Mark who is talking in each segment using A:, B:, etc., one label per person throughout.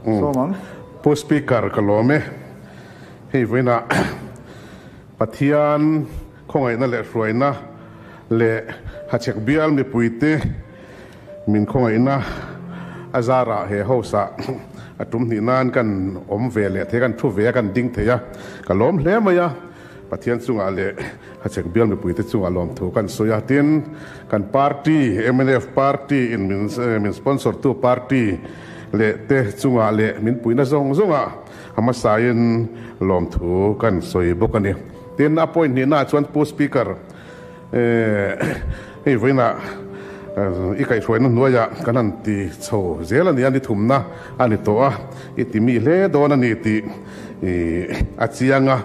A: Sawm ang.
B: Pu Speaker ka lawm e. Hei vawiinah Pathian khawngaihna leh hruaina leh Hachhek bial mipuite min khawngaihna a zarah he house ah a tum hnih nan kan awm ve leh thei a, kan thu ve a, kan ding thei a, ka lawm hle mai a. Pathian chungah leh Hachhek bial mipuite chungah lawmthu kan sawi a, tin kan party mnf party in min sponsor tu party leh te chungah leh min puihna zawng zawngah a hmasain lawmthu kan sawi bawk a ni. Tin a point hnihnaah chuan Pu Speaker hei vawiinah i kaihhruaina hnuaiah kan han ti chho zel a ni a, ni thumna a ni tawh a, i ti mi hle dawn a ni tih a chiang a.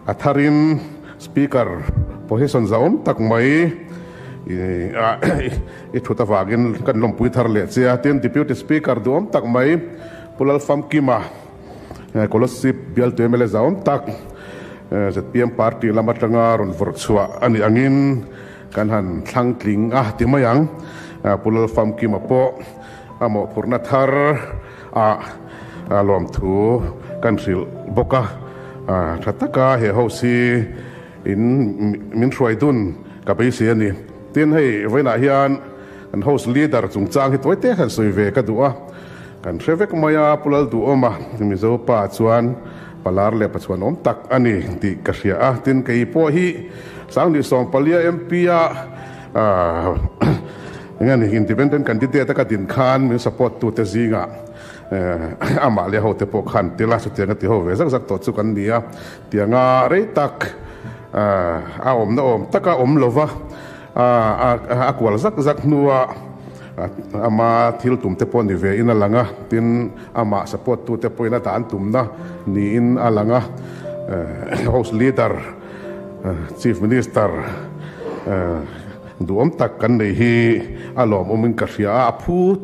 B: A tharin Speaker position zahawm tak mai i thut avangin kan lawmpui thar leh che a. Tin, Deputy Speaker duhawm tak mai Pu Lalfamkima, Kolasib bialtu mla zahawm tak zpm party lam atanga rawn vawrh chhuah a nih angin kan han thlang tling a ti mai ang. Pu Lalfamkima pawh a mawhphurhna thar ah lawmthu kan hrilh bawk a, tha taka he house hi in min hruai dun ka beisei a ni. Tin, hei vawiinah hian kan house leader chungchang hi tawi te han sawi ve ka duh a, kan hre vek mai a, Pu Lalduhawma Mizo pa chuan palar leh pachuan awm tak a ni tih ka hria a, tin kei pawh hi Sangni Sawmpalia MP a Eng ani independent candidate a ka din khan min support tu te zingah amah leh ho te pawh khan tel a, chutiang a ti ho ve zak zak tawh chu kan ni a, tianga rei tak a awmna awm taka awm lova a kual zak zak hnua ama thil tum te pawh ni ve in a lang a, tin amah support tu te pawhin a dan tumna niin a lang a, house leader chief minister Duhawm tak kan nei hi a lawmawmin ka hria a, a phu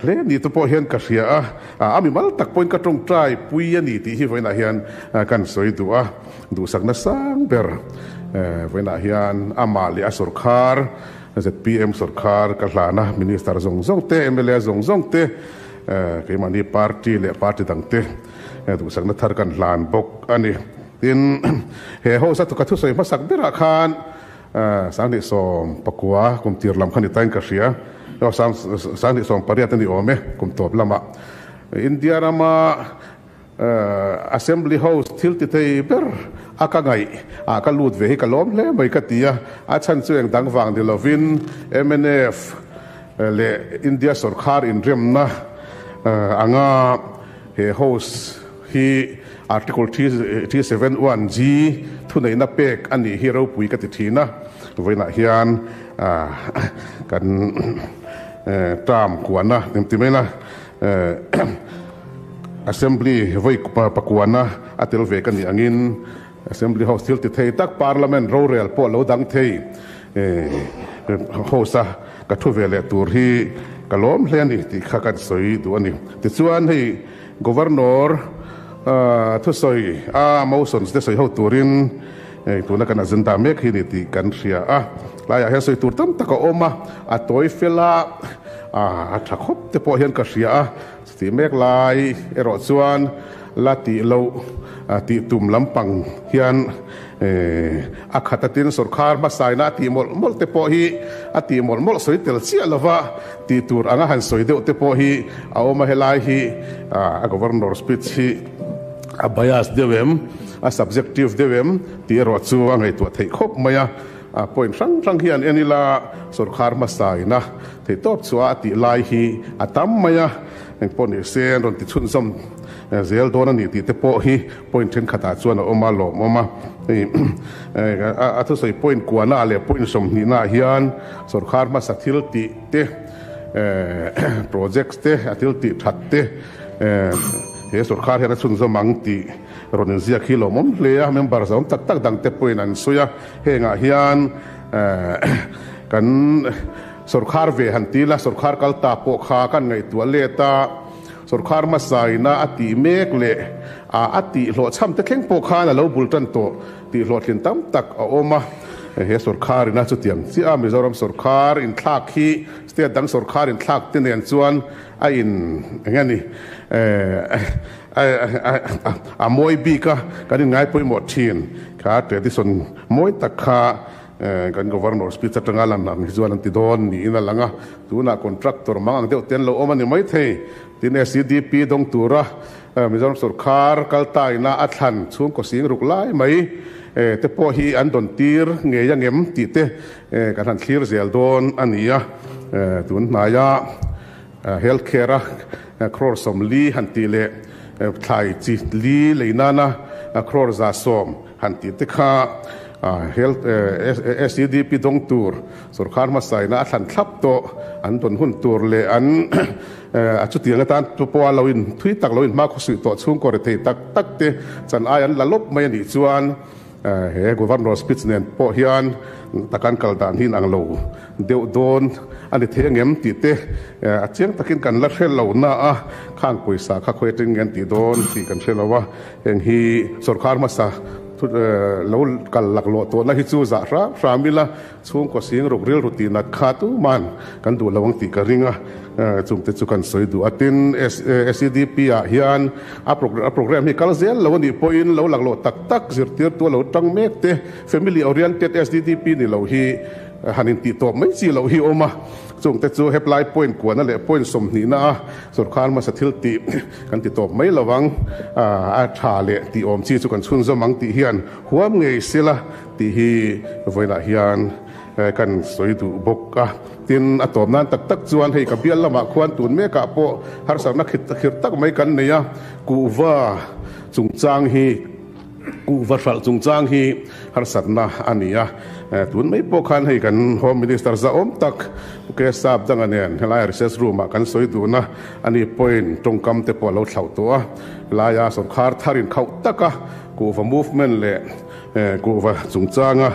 B: hle ni te pawh hian ka hria a, a mimal tak pawhin ka tawngtai pui a ni tih hi vawiinah hian kan sawi duh a, duhsakna sang ber vawiinah hian amah leh a sawrkhar zpm sawrkhar ka hlan a, minister zawng zawng te, mla zawng zawng te, keimahni party leh party dang te duhsakna thar kan hlan bawk a ni. Tin, he house a ka thusawi hmasak berah khan 2019 kum tir lam kha ni tain ka hria. Aw 2018 a ni awm e kum tawp lamah. India rama Assembly House thil ti thei ber a ka ngaih ah ka lut ve hi ka lawm hle mai ka ti a. A chhan chu eng dang vang ni lovin mnf leh India sawrkhar inremna anga he House hi Article 371 G thuneihna pek a nih hi ropui ka ti thin a, vawiinah hian kan term kuahna ti mai la Assembly vawi pakuahna a tel ve ka nih angin Assembly House thil ti thei tak Parliament rorel pawh lo dang thei House a ka thu ve leh tur hi ka lawm hle a ni tih kha kan sawi duh a ni. Tichuan hei Governor thusawi a motions te sawi ho turin tuna kan agenda mek hi ni tih kan hria a. Laiah hian sawi tur tam tak a awm a, a tawi fel a, a tha khawp te pawh hian ka hria a. Chutih mek lai erawh chuan la tih loh tih tum lampang hian a khat a tin sawrkhar hmasaina a tih mawlh mawlh te pawh hi a tih mawlh mawlh sawi tel chiah lova tih tur anga han sawi deuh te pawh hi a awm a, helai hi a governor speech hi a bias deuh em, a subjective deuh em tih erawh chu a ngaihtuah theih khawp mai a, point hrang hrang hian en ila sawrkhar hmasaina theihtawp chhuah a tih lai hi a tam mai a, engpawh ni se an rawn ti chhunzawm zel dawn a ni tih te pawh hi point thenkhatah chuan a awm a, lawmawm a, hei a thusawi point kuahnaah leh point sawmhnihnaah hian sawrkhar hmasa thil tih te projects te a thil tih that te he sawrkhar hian a chhunzawm ang tih rawn inziak hi lawmawm hle a, member zawm tak tak dang te pawhin an sawi a, hengah hian kan sawrkhar ve han ti la, sawrkhar kal ta pawh kha kan ngaihtuah let a, sawrkhar hmasaina a tih mek leh a tih hlawhchham te thleng pawh khan a lo bul tan tawh tih hlawhtlin tam tak a awm a. He sorkar ina chutiang chiah a Mizoram sorkar inthlak hi state dang sorkar inthlak te nen chuan a in eng nge ni a mawi bik a kan in ngaipawimawh thin kha tradition mawi tak kha kan governor speech atanga lan ang hi chuan an ti dawn niin a lang a. Tunah contractor mang ang deuh te an lo awm a ni maithei. Tin SEDP dawng tura Mizoram sorkar kalta ina a thlan chhungkaw sing ruk lai mai te pawh hi an dawn tir ngei angem tih te kan han thlir zel dawn a ni a. Tun hnaia health care a crore 40 han tih leh thlai chi li lei nana crore 110 han tih te kha health SEDP dawng tur sorkar hmasa ina a thlan thlap tawh an dawn hun tur leh an a chutiang atan tu pawha lo in thui tak lo in hma khawsuih tawh chhungkaw rethei tak tak te chan ai an la lawp mai a nih chuan he Governor speech nen pawh hian takan kal dan hi in ang lo deuh dawn a ni thei angem tih te a chiang takin kan la hre lo na a, khang pawisa kha khawi atangin nge an tih dawn tih kan hre lo a, heng hi sorkar hmasa lo kal laklawh tawhna hi chu zah hram hram ila. Chhungkaw sing ruk rilru tih nat kha tuman kan duh lo ang tih ka ring a, chungte chu kan sawi duh a. Tin, SEDP ah hian a program hi kal zel lo a nih pawhin lo laklawh tak tak zirtirtu a lo tang mek te, family oriented SDDP ni lo hi han intih tawp mai chi loh hi awm a. Chungte chu heplai point kuana leh point 20 na a sorkar hmasa thil tih kan ti tawp mai lo ang, a tha leh tih awm chi chu kan chhunzawm ang tih hian huam ngei sela. Tih hi vawiinah hian kan sawi duh bawk a. Tin, a tawp nan tak tak chuan hei ka bial lamah khuan tun mekah pawh harsatna khir tak mai kan nei a, kuhva chungchang hi, kuhva hralh chungchang hi harsatna a ni a. Tun mai pawh khan hei kan Home Minister zahawm tak Pu K Sap danga nen helai recess room ah kan sawi dun a, ani pawhin tawngkam te pawh a lo thlauh tawh a. Helaia sorkar thar inkhauh taka kuhva movement leh Kuhva chungchanga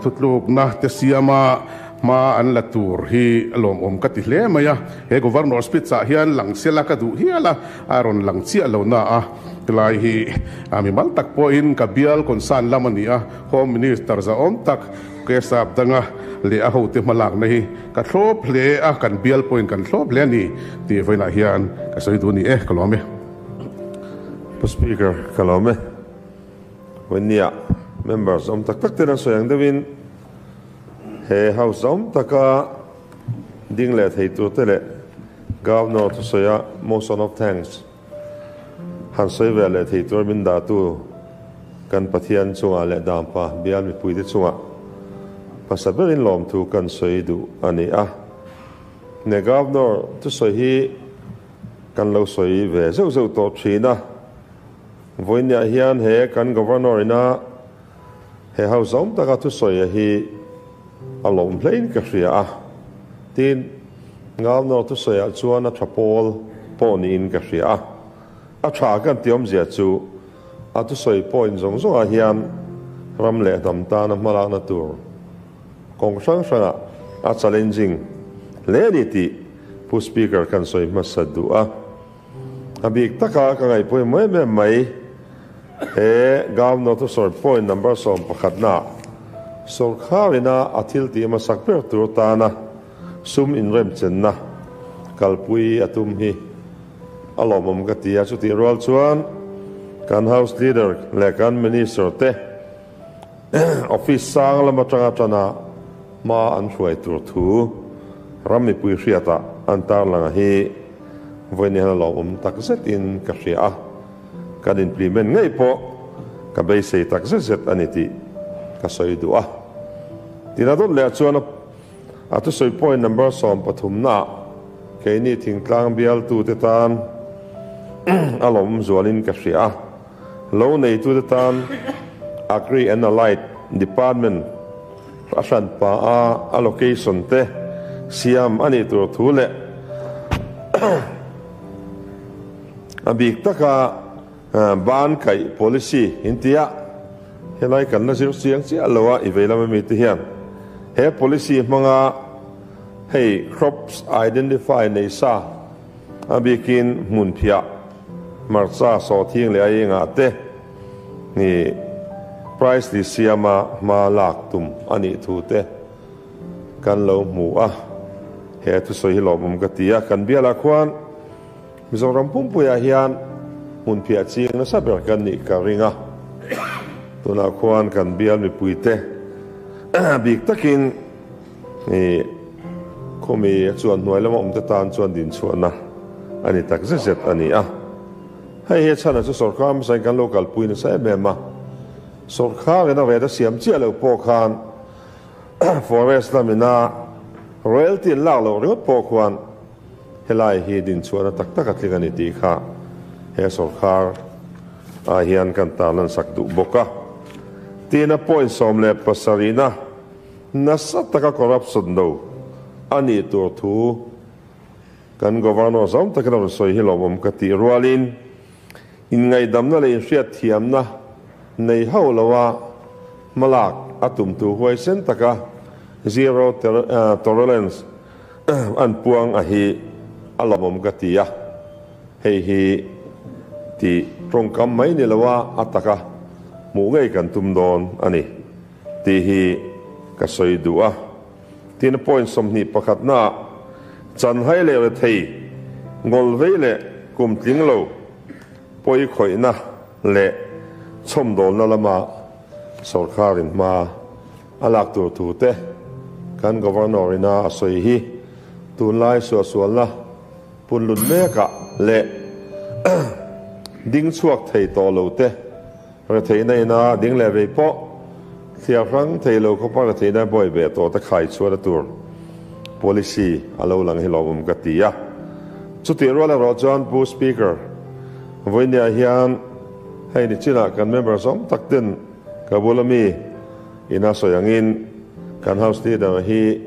B: thutlukna te siama hma an la tur hi a lawmawm ka ti hle mai a. He Governor speech ah hian lang sela ka duh hial a, a rawn lang chiah lo na a. Tilai hi mimal tak pawhin ka bial concern lam a ni a, Home Minister zahawm tak Kesap danga leh a hote hmalakna hi ka thlawp hle a, kan bial pawhin kan thlawp hle a ni tih vawiinah hian ka sawi duh a ni e, ka lawm e.
A: Pu Speaker, ka lawm e. Vawinia members awm tak tak ten an sawi ang deuhin he house awm taka ding leh thei tur te leh Governor thusawi a motion of thanks han sawi ve leh thei tur min dah tu kan Pathian chungah leh Dampa bial mipui te chungah hmasa berin lawmthu kan sawi duh a ni a. Ne Governor thusawi hi kan lo sawi ve zeuh zeuh tawh thin a. Vawinia hian he kan Governor ina he house awm taka thusawi hi a lawm hlein ka hria a, tin Governor thusawiah chuan a tha pawl pawh niin ka hria a, a tha kan tih awmzia chu a thusawi point zawng zawngah hian ram leh hnam tana hmalakna tur kawng hrang hrangah a challenging hle a ni tih Pu Speaker kan sawi hmasa duh a. A bik taka ka ngaihpawimawh em em mai he Governor thusawi point number 11 na sorkar ina a thil tih hmasak ber tur tana sum inremchenna kalpui a tum hi a lawmawm ka ti a. Chutih rual chuan kan House Leader leh kan Minister te office sang lam atanga tana hma an hruai tur thu ram mipui hriatah an tarlang a hi vawiin hian a lawmawm tak zetin ka hria a, kan implement ngei pawh ka beisei tak zet zet a ni tih ka sawi duh a. Tin a dawt leh chuan a thusawi point number 13 naah keini thingtlang bialtute tan a lawmawm zualin ka hria a, lo neitute tan Agri and Allied Department a hranpa a allocation te siam a nih tur thu leh a bik taka ban kaih policy intia helai kan la zir chiang chiah lo a i vei lam ami te hian he policy hmanga hei crops identify nei sa a bikin hmun phiah hmarcha sawhthing leh a engah te ni. Price list siama hma lak tum a nih thu te kan lo hmu a, he thusawi hi lawmawm ka ti a. Kan bialah khuan Mizoram pumpuiah hian hmun phiah ching nasa ber kan nih ka ring a, tunah khuan kan bial mipuite bik takin i khawmi chuan hnuai lama awmte tan chuan dinchhuahna a ni tak zet zet a ni a. Hei hi a chhan ah chu sawrkar hmasain kan lo kalpui nasa em em a, sawrkharin a ret a siam chiah loh pawh khan forest lamina royalty an lak loh ringawt pawh khuan helai hi dinchhuahna tak tak a tling a ni tih kha he sawrkhar ah hian kan tarlan sak duh bawk a. Tin a point 17 na Nasa taka corruption do a nih tur thu kan Governor zawng takin a rawn sawi hi lawmawm ka tih rualin inngaihdamna leh inhriatthiamna nei hauh loa hmalak a tum thu huaisen taka zero tolerance an puang a hi a lawmawm ka ti a, hei hi tih tawngkam mai ni loa a taka hmuh ngei kan tum dawn a ni. Tih hi ka sawi duh a. Tin, point 21 naah chanhai leh rethei, ngawlvei leh kum tling lo pawi khawihna leh chhawmdawlna lama sawrkharin hma a lak tur thu te kan Governor ina a sawi hi tunlai suahsualna punlun mekah leh ding chhuak thei tawh lo te Retheihna ina ding leh vei pawh thliar hrang thei lo khawpa retheihna buai ve tawh te khai chhuat a tur policy a lo lang hi lawmawm ka ti a. Chutih rual erawh chuan Pu Speaker, vawinia hian hei ni chinah kan member zawng tak ten ka bula mi ina sawi angin kan House Leader hi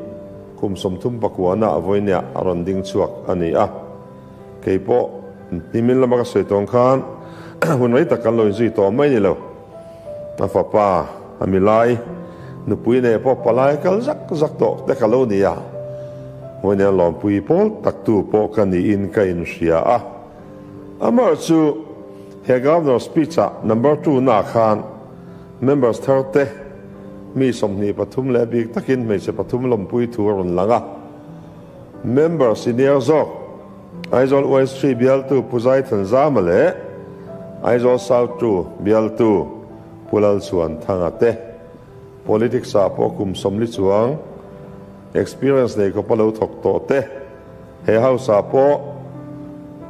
A: kum 39 ah vawinia a rawn ding chhuak a ni a. Kei pawh nimin lama ka sawi tawng khan hun rei tak kan lo inzui tawh mai ni lo. A fapa, a milai, nupui nei pawh palai kal zak zak tawh te ka lo ni a. Vawiin lawmpui pawl tak tu pawh ka niin ka inhria a. Amah chu he Governor speech ah number 2 na khan members thar te mi 23 leh bik takin hmeichhe pathum lawmpui thu a rawn lang a. Member senior zawk Aizawl West 3 bialtu Pu Zaithan Zama leh Aizawl South 2 bialtu Pu Lalchhuan Thanga te politics ah pawh kum 40 chuang experience nei khawpa lo thawk tawh te he house ah pawh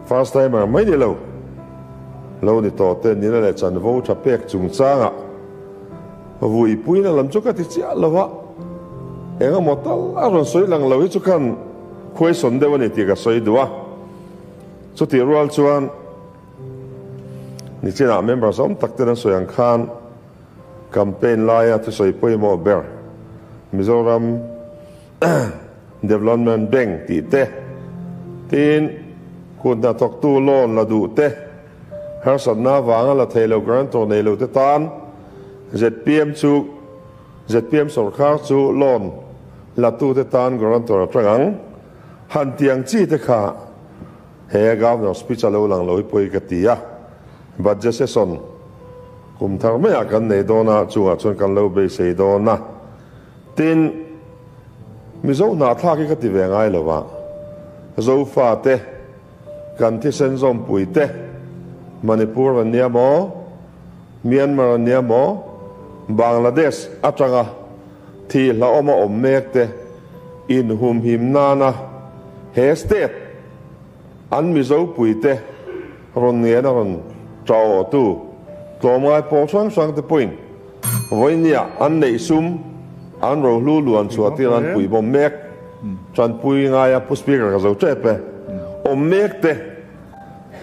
A: first timer mai ni lo lo ni tawh te nina leh chanvo tha pek chungchangah Vui puina lam chu ka ti chiah lo a, eng emaw tal a rawn sawi lang lo hi chu khan khuaisawn deuh a ni tih ka sawi duh a. Chutih rual chuan nichinah member zawm tak ten an sawi ang khan campaign laia thusawi pawimawh ber Mizoram Development Bank tih te, tin kut hnathawktu loan la duh te, Harsatna avanga la thei lo guarantor nei lo te tan zpm chu zpm sawrkar chu loan la tu te tan guarantor a tang ang. Han tiang chi te kha he Governor speech a lo lang lo hi pawi ka ti a. Budget session kum thar maiah kan nei dawn a, chungah chuan kan lo beisei dawn a. Tin, Mizo hnahthlak hi ka ti ve ngai lo a, Zofa te, Kan thisen zawmpui te, Manipur an nia maw, Myanmar an nia maw, Bangladesh atanga thi hlauhawm a awm mek te inhumhim nana he state an Mizopui te rawn ngen a rawn ṭaawhtu tlawmngai pawl hrang hrang te pawhin vawinia an neih sum an rohlu luan chhuah tir an puibawm mek. Tanpui ngaia Pu Speaker ka zo tep e. Awm mek te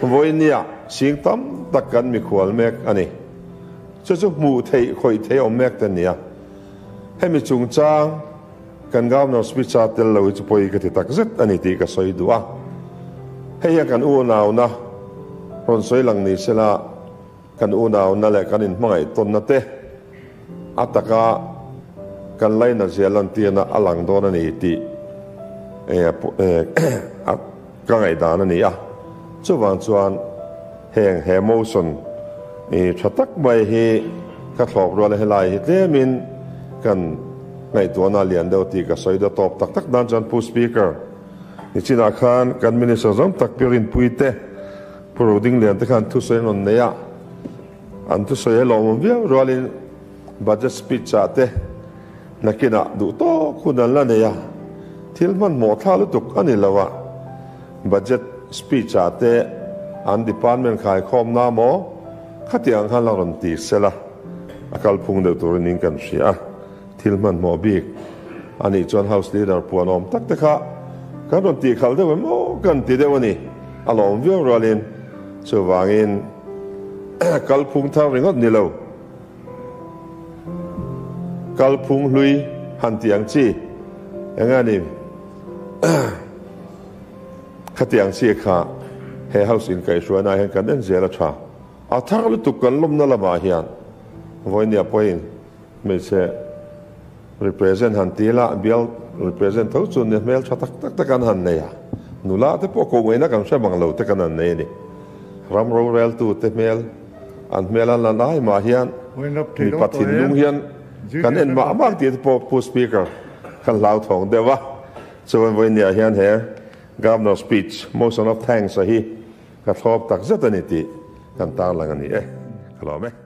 A: vawinia sing tam tak kan mikhual mek a ni. Chu chu hmuh theih khawih theih awm mek te nia. Hemi chungchang kan Governor speech a tel lo hi chu pawi ka ti tak zet a ni tih ka sawi duh a. Hei hian kan unauna rawn sawi lang ni sela kan unauna leh kan inhmangaih tawnna te a taka kan laina zia lantirna a lang dawn a ni tih ka ngaihdan a ni a. Chuvang chuan heng he motion tha tak mai hi. Ka thlawp rual a helai hi tlemin kan ngaihtuahna a lian deuh tih ka sawi deuh tawp tak tak nan chuan Pu Speaker, nichinah khan kan Minister zawng tak Pi Rinpuite, Pu Rodinglian te khan thusawi an rawn nei a, an thusawi a lawmawm viau rualin Budget speech ah te nakinah duh tawk hun an la nei a, thil hmanhmawh thla lutuk a ni lo a, Budget speech ah te an department khaikhawmna maw khatiang khan la rawn ti sela a kalphung deuh turin in kan hria a, thil hmanhmawh bik a nih chuan House Leader puan awm tak te kha kan rawn tih khalh deuh em aw kan ti deuh a ni, a lawm viau rualin chuvangin kalphung thar ringawt ni lo. Kalphung hlui han tih ang chi eng a ni? Khatiang chi kha he house inkaihhruainaah hian kan en zel a tha. A thar lutuk kan lawmna lamah hian vawinia pawhin hmeichhe represent han ti ila bial represent tho chu ni hmel tha tak tak te kan han nei a, nula te pawh koh ngaihna kan hre bang lo te kan han nei a ni. Ram roreltu te hmel an hmel an lan ai mah hian mipa thinlung hian kan en mah mah tih te pawh Pu Speaker kan hlauthawng deuh a, chuan vawinia hian he Governor speech motion of thanks a hi ka thlawp tak zet a ni tih kan tarlang a ni e. Ka lawm e.